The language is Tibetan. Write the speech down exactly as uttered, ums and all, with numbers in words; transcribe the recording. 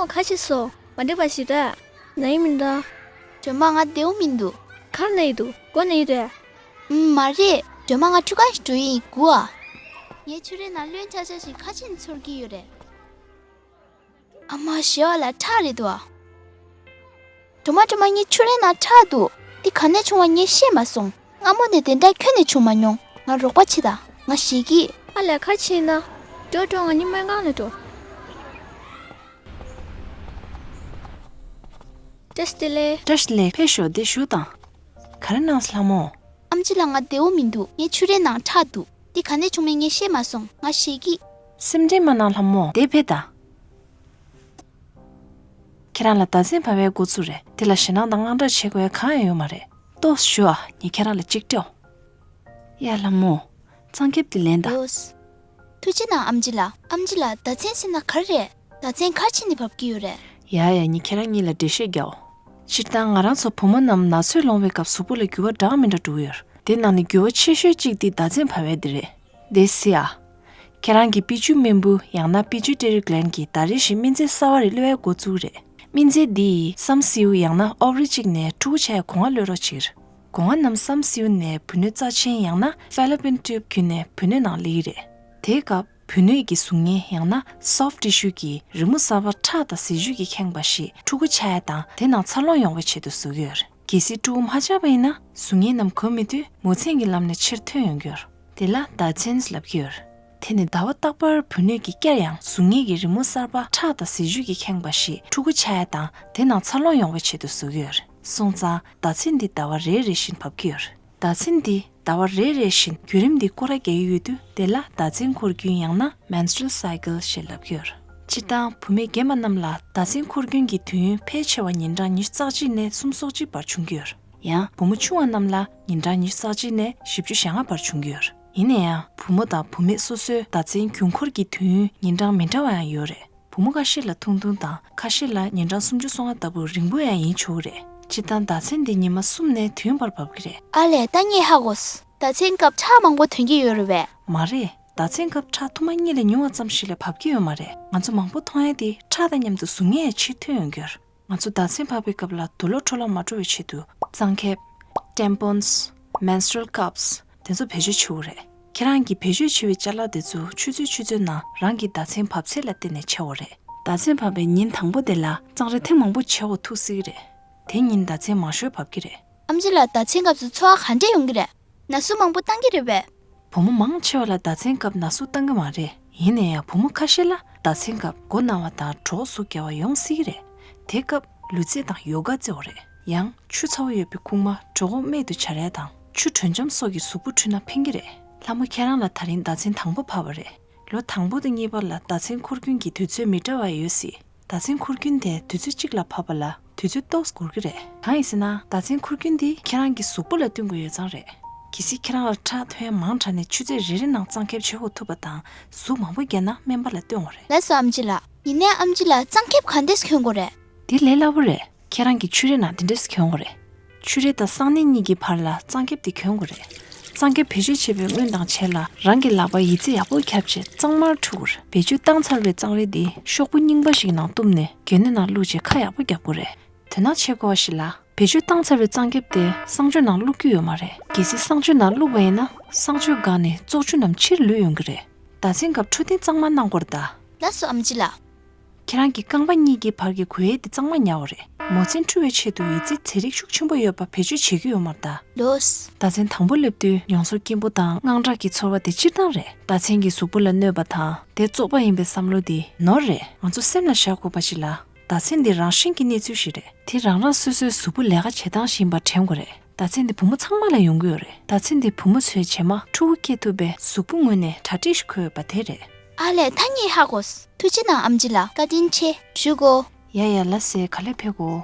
ཨོ་ཁ་ཆེ་སོ། མ་འགྲིག་པ་ཞིག་རེད། ན་ཡི་མིན་ད། སྒྲོལ་མ་ང་བདེ་བོ་མི་འདུག་གར་ན་ཡི་འདུག་སྒོ་ན་ཡི་རེད། ཨུམ་མ་རེད། སྒྲོལ་མ་ང་ཁྲུས་ཁང་ཞིག་འགྲོ་ཡི་དགོས་ཨ། ངའི་ཆུ་རའི་ནང་རློན་ཆག་ཆག་ཞིག་ཁ་ཆེ་ནས་ཚོར་གྱི་ཡོད་རེད། ཨ་མ་ཞེ་བ་ལ་ཁྲག་རེད་འདུག་ཨ། སྒྲོལ་མ་སྒྲོལ་མ་ངའི་ཆུ་རའི་ནང་ཁྲག་འདུག་འདི་ག་ནས་བྱུང་བ་ངས་ཤེས་མ་སོང་། སྔ་མོ་ནས་དེ་འདྲ་ཁྱོན་ནས་བྱུང་མ་མྱོང་། ང་རོགས་པ་བྱེད་དང་། ང་ཞེད་ཀྱི། ཨ་ལས་ཁ་ཆེ་ན། འགྲོ་འགྲོ་ང་གཉིས་སྨན་ཁང་ལ་འགྲོ། བཀྲ་ཤིས་བདེ་ལེགས། བཀྲ་ཤིས་བདེ་ལེགས། ཕེབས་ཤོག་འདིར་བཞུགས་དང་། ག་རེ་གནང་སོང་ལྷ་མོ། ཨམ་ཆི་ལགས་ང་བདེ་བོ་མི་འདུག་ངའི་ཆུ་རའི་ནང་ཁྲག་འདུག་འདི་ག་ནས་བྱུང་མིན་ངས་ཤེས་མ་སོང་། ང་ཞེད་ཀྱི། སེམས་ཁྲལ་མ་གནང་ལྷ་མོ། འདིར་ཕེབས་དང་། ཁྱེད་རང་ལ་ཟླ་མཚན་བབས་པའི་འགོ་ཚུགས་རེད། དེ་ལ་ཞེད་སྣང་དང་དངངས་སྐྲག་བྱེད་དགོས་ཡ་གང་ཡང་ཡོད་མ་རེད། ལྟོས་ཞུ་ཨ། ངས་ཁྱེད་རང་ལ་གཅིག་སྤྲོ། ཡ་ལྷ་མོ། གཙང་ཁེབས་དེ་ལེན་དང་། ལོས། ཐུགས་རྗེ་གནང་ཨམ་ཆི་ལགས། ཨམ་ཆི་ལགས་ཟླ་མཚན་ཟེར་ན་ག་རེ་རེད། ཟླ་མཚན་ག་རེ་བྱས་ནས་བབས་ཀྱི་ཡོད་རེད། ཡ་ཡ། ངས་ཁྱེད་རང་གཉིས་ལ་འགྲེལ་བཤད་རྒྱག་འོ། སྤྱིར་བཏང་ང་རང་ཚོ་བུ་མོ་རྣམས་ན་ཚོད་ལོངས་པའི་སྐབས་གཟུགས་པོ་ལ་འགྱུར་བ་འདྲ་མི་འདྲ་འགྲོ་གི་ཡོད་རེད། དེ་ནང་ནས་འགྱུར་བ་ཆེ་ཤོས་གཅིག་དེ་ཟླ་མཚན་བབས་པ་དེ་རེད། དེ་སྲིད་ཨ། ཁྱེད་རང་གི་པི་ཅུ་སྨན་བུ་ཡང་ན་པི་ཅུ་ཊེ་རི་གྷ་ལན་གྱིས་ཟླ་རེ་བཞིན་སྨན་རྫས་གསར་པ་རེ་གློད་པའི་འགོ་བཙུགས་རེད། སྨན་རྫས་འདི་ཡིས་བསམ་སེའུ་ཡང་ན་ཨོ་ཝ་རི་གཅིག་ནས་ཕྲུ་གུ་ཆགས་ཡའི་གོ་ལྔ་གློད་རོགས་བྱེད། གོ་ལྔ་རྣམས་བསམ་སེའུ་ནས་བུ་སྣོད་རྩ་ཆེན་ཡང་ན་ཕེ་ལོ་པིན་ཊིའུབ་བརྒྱུད་ནས་བུ་སྣོད་ནང་སླེབས་ཀྱི་རེད། དེའི་སྐབས་བུ་སྣོད་ཀྱི་གཟུགས་བརྙན་ཡང་ན་སོཕ་ཊི་ཤུ་གྱི་རི་མོ་གསར་པ་ཁྲག་དང་ཟས་བཅུད་ཀྱིས་ཁེངས་པ་ཞིག་ཕྲུ་གུ་ཆགས་ཡ་དང་དེ་ནང་འཚར་ལོངས་ཡོང་བའི་ཆེད་དུ་བཟོ་གི་ཡོད་རེད། གལ་སྲིད་ཕྲུ་གུ་མ་ཆགས་པ་ཡིན་ན་གཟུགས་བརྙན་རྣམས་གོམས་མི་དུས་མོ་ཚན་གྱི་ལམ་ནས་ཕྱིར་ཐོན་ཡོང་གི་ཡོད་རེད། དེ་ལ་ཟླ་མཚན་ལབ་ཀྱི་ཡོད་རེད། དེ་ནི་ཟླ་བ་རྟག་པར་བུ་སྣོད་ཀྱིས་བསྐྱར་ཡང་གཟུགས་བརྙན་གྱི་རི་མོ་གསར་པ་ཁྲག་དང་ཟས་བཅུད་ཀྱིས་ཁེངས་པ་ཞིག་ཕྲུ་གུ་ཆགས་ཡ་དང་དེ་ནང་འཚར་ལོངས་ཡོང་བའི་ཆེད་དུ་བཟོ་གི་ཡོད་རེད། སོང་ཙང་ཟླ་མཚན་འདི་ཟླ་བ་རེ་རེ་བཞིན་བབས་ཀྱི་ཡོད་རེད། ཟླ་མཚན་འདི་ཟླ་བ་རེ་རེ་བཞིན་བརྒྱུད་རིམ་འདི་སྐོར་ར་རྒྱག་གི་ཡོད་དུས་དེ་ལ་ཟླ་མཚན་འཁོར་རྒྱུན་ཡང་ན་menstrual cycle ཞེས་ལབ་ཀྱི་ཡོད་རེད། སྤྱིར་བཏང་བུད་མེད་རྒན་པ་རྣམས་ལ་ཟླ་མཚན་འཁོར་རྒྱུན་གྱི་དུས་ཡུན་ཕལ་ཆེ་བ་ཉིན་གྲངས་ཉི་ཤུ་རྩ་གཅིག་ནས་སུམ་ཅུ་སོ་གཅིག་བར་འབྱུང་གི་ཡོད་རེད། ཡང་བུ་མོ་ཆུང་བ་རྣམས་ལ་ཉིན་གྲངས་ཉི་ཤུ་རྩ་གཅིག་ནས་བཞི་བཅུ་ཞེ་ལྔ་བར་འབྱུང་གི་ཡོད་རེད། ཡིན་ན་ཡང་བུ་མོ་དང་བུད་མེད་སོ་སོའི་ཟླ་མཚན་རྒྱུན་འཁོར་གྱི་དུས་ཡུན་ཉིན་གྲངས་མི་འདྲ་བ་ཡང་ཡོད་རེད། བུ་མོ་ཁ་ཤས་ལ་ཐུང་ཐུང་དང་ཁ་ཤས་ལ་ཉིན་གྲངས་སུམ་ཅུ་སོ་ལྔ་ལྟ་བུ་རིང་པོ་ཡང་ཡིན་ཆོག་གི་རེད། སྤྱིར་བཏང་ཟླ་མཚན་འདི་ཉི་མ་གསུམ་ནས་དུས་ཡུན་བར་བབས་ཀྱི་རེད། ཨ་ལས། ད་ངས་ཧ་གོ་སོང་། ཟླ་མཚན་སྐབས་ཁྲག་མང་པོ་ཐོན་གྱི་ཡོད་རེད་པས། མ་རེད། ཟླ་མཚན་སྐབས་ཁྲག་ཐུར་མ་གཉིས་ལས་ཉུང་བ་ཙམ་ཞིག་ལས་བབས་ཀྱི་ཡོད་མ་རེད། ང་ཚོ་མང་པོ་མཐོང་ཡ་དེ་ཁྲག་དང་མཉམ་དུ་གཟུགས་བརྙན་ཡང་ཕྱིར་ཐོན་ཡོང་གི་ཡོད་རེད། ང་ཚོ་ཟླ་མཚན་བབས་པའི་སྐབས་ལ་དུག་ལོག་འཕྲོ་བརླག་མ་འགྲོ་བའི་ཆེད་དུ་གཙང་ཁེབས། Tampons། Menstrual cups དེ་ཚོ་བེད་སྤྱོད་བྱེད་དགོས་རེད། ཁྱེད་རང་གིས་བེད་སྤྱོད་བྱེད་པའི་ཅ་ལག་དེ་ཚོ་ཆུ་ཚོད་ཆུ་ཚོད་ནང་རང་གི་ཟླ་མཚན་བབས་ཚད་ལ་བརྟེན་ནས་བྱེད་དགོས་རེད། ཟླ་མཚན་བབས་པའི་ཉིན་དང་པོ་དེ་ལ་གཙང་རེས་ཐེངས་མང་པོ་བྱེད་དགོས་ཐུག་སྲིད་ཀྱི་རེད། དེ་ཉིན་ཟླ་མཚན་མང་ཤོས་བབས་ཀྱི་རེད། ཨམ་ཆི་ལགས་ཟླ་མཚན་སྐབས་སུ་ཚོར་བ་ག་འདྲས་ཡོང་གི་རེད། ན་ཟུག་མང་པོ་བཏང་གི་རེད་པས། བུ་མོ་མང་ཆེ་བ་ལ་ཟླ་མཚན་སྐབས་ན་ཟུག་བཏང་གི་མ་རེད། ཡིན་ན་ཡང་བུ་མོ་ཁ་ཤས་ལ་ཟླ་མཚན་སྐབས་མགོ་ན་བ་དང་གྲོད་ཁོག་ཟུག་བརྒྱལ་བ་ཡོང་སྲིད་ཀྱི་རེད། དེ་སྐབས་ལུས་རྩལ་དང་ཡོ་ག་རྩེ་དགོས་རེད། ཡང་ཆུ་ཚ་བོ་ཡོད་པའི་ཁུག་མ་གྲོད་ཁོག་རྨད་དུ་བྱ་ཡ་དང་ཆུ་དྲོད་འཇམ་སོགས་ཀྱིས་གཟུགས་པོ་འཁྲུད་ན་ཕན་གྱི་རེད། ལྷ་མོ་ཁྱེད་རང་ལ་ད་རིང་ཟླ་མཚན་དང་པོ་བབས་པ་རེད། ལོ་དང་པོ་དང་གཉིས་པ་ལ་ཟླ་མཚན་འཁོར་རྒྱུན་གྱི་དུས་ཚོད་མི་འདྲ་བ་ཡོད་སྲིད། ཟླ་མཚན་འཁོར་རྒྱུན་དེ་དུས་ཚོད་གཅིག་ལ་བབས་པ་ལ་དུས་ཚོད་ཏོག་ཙམ་འགོར་གྱི་རེད། གང་ཡིན་ཟེར་ན་ཟླ་མཚན་འཁོར་རྒྱུན་འདི་ཁྱེད་རང་གི་གཟུགས་པོ་ལ་བསྟུན་དགོས་ཡོད་ཙང་རེད། གལ་སྲིད་ཁྱེད་རང་ལ་ཁྲག་ཐོན་ཡ་མང་དྲགས་ནས་ཆུ་ཚོད་རེ་རེ་ནང་གཙང་ཁེབས་བྱེད་དགོས་ཐུག་པ་དང་ཟུག་མང་པོ་བརྒྱབ་ན་སྨན་པ་ལ་སྟོན་དགོས་རེད། ལགས་སོ་ཨམ་ཆི་ལགས། ཡིན་ནའི་ཨམ་ཆི་ལགས་གཙང་ཁེབས་ག་འདྲས་གྱོན་དགོས་རེད། དེ་ལས་སླ་པོ་རེད། ཁྱེད་རང་གི་ཆུ་རའི་ནང་དེ་འདྲས་གྱོན་དགོས་རེད། ཆུ་རའི་དང་གསང་གནས་གཉིས་ཀྱི་བར་ལ་གཙང་ཁེབས་དེ་གྱོན་དགོས་རེད། གཙང་ཁེབས་བེད་སྤྱོད་བྱེད་པའི་སྔོན་དང་རྗེས་ལ་རང་གི་ལག་པ་ཡི་ཙི་ཡག་པོ་བརྒྱབ་བྱས་གཙང་མར་འཁྲུ་དགོས་རེད། བེད་སྤྱོད་བཏང་ཚར་བའི་གཙང་རས་དེ་ཤོག་བུ་རྙིང་པ་ཞིག་ནང་བཏུམས་ནས་གྱོན་ནས་ནང་བླུགས་བྱས་ཁ་ཡག་པོ་བརྒྱབ་དགོས་རེད། དོ་སྣང་བྱེད་དགོས་པ་ཞིག་ལ། བེད་སྤྱོད་བཏང་ཚར་བའི་གཙང་ཁེབས་དེ་གསང་སྤྱོད་ནང་བླུག་རྒྱུ་ཡོད་མ་རེད། གལ་སྲིད་གསང་སྤྱོད་ནང་བླུགས་པ་ཡིན་ན་གསང་སྤྱོད་འགགས་ནས་བཙོག་ཆུ་རྣམས་ཕྱིར་ལུད་ཡོང་གི་རེད། ཟླ་མཚན་སྐབས་འཕྲོད་བསྟེན་གཙང་མ་གནང་དགོས་རེད་ད། ལགས་སོ་ཨམ་ཆི་ལགས། ཁྱེད་རང་གི་རྐང་པ་གཉིས་ཀྱི་བར་གྱི་གོས་ཡས་དེ་གཙང་མ་ཉར་བ་རེད། མོ་མཚན་འཁྲུ་བའི་ཆེད་དུ་ཡི་ཙི་རྫས་རིགས་ཤུགས་ཆེན་པོ་ཡོད་པ་བེད་སྤྱོད་བྱེད་ཀྱི་ཡོད་མ་རེད་ད། ལོས། ཟླ་མཚན་དང་པོ་སླེབས་དུས་མྱོང་ཚོར་སྐྱེན་པོ་དང་དངངས་སྐྲག་གི་ཚོར་བ་དེ་སྤྱིར་བཏང་རེད། ཟླ་མཚན་གྱིས་གཟུགས་པོ་ལ་གནོད་པ་དང་དེ་བཙོག་པ་ཡིན་པའི་བསམ་བློ་དེ་ནོར་རེད། ང་ཚོ་སེམས་ལ་བཞག་དགོས་པ་ཞིག་ལ། ཟླ་མཚན་འདི་རང་བཞིན་གྱི་གནས་ཚུལ་ཞིག་རེད། དེ་རང་རང་སོ་སོའི་གཟུགས་པོ་ལས་ཀ་བྱེད་སྟངས་ཤིག་ཡིན་པ་དྲན་དགོས་རེད། ཟླ་མཚན་འདི་བུ་མོ་ཚང་མ་ལ་ཡོང་གི་ཡོད་རེད། ཟླ་མཚན་འདི་བུ་མོ་ཚོའི་རྗེས་མ་ཕྲུ་གུ་སྐྱེ་ཐུབ་པའི་གཟུགས་པོ་ངོས་ནས་གྲ་སྒྲིག་ཞིག་དགོས་ཡོད་པ་དེ་རེད། ཨ་ལས། ད་ངས་ཧ་གོ་སོང་། ཐུགས་རྗེ་གནང་ཨམ་ཆི་ལགས། བཀའ་དྲིན་ཆེ། བཞུགས་གོ། ཡ་ཡ། ལགས་སེ། ག་ལེར་ཕེབས་གོ།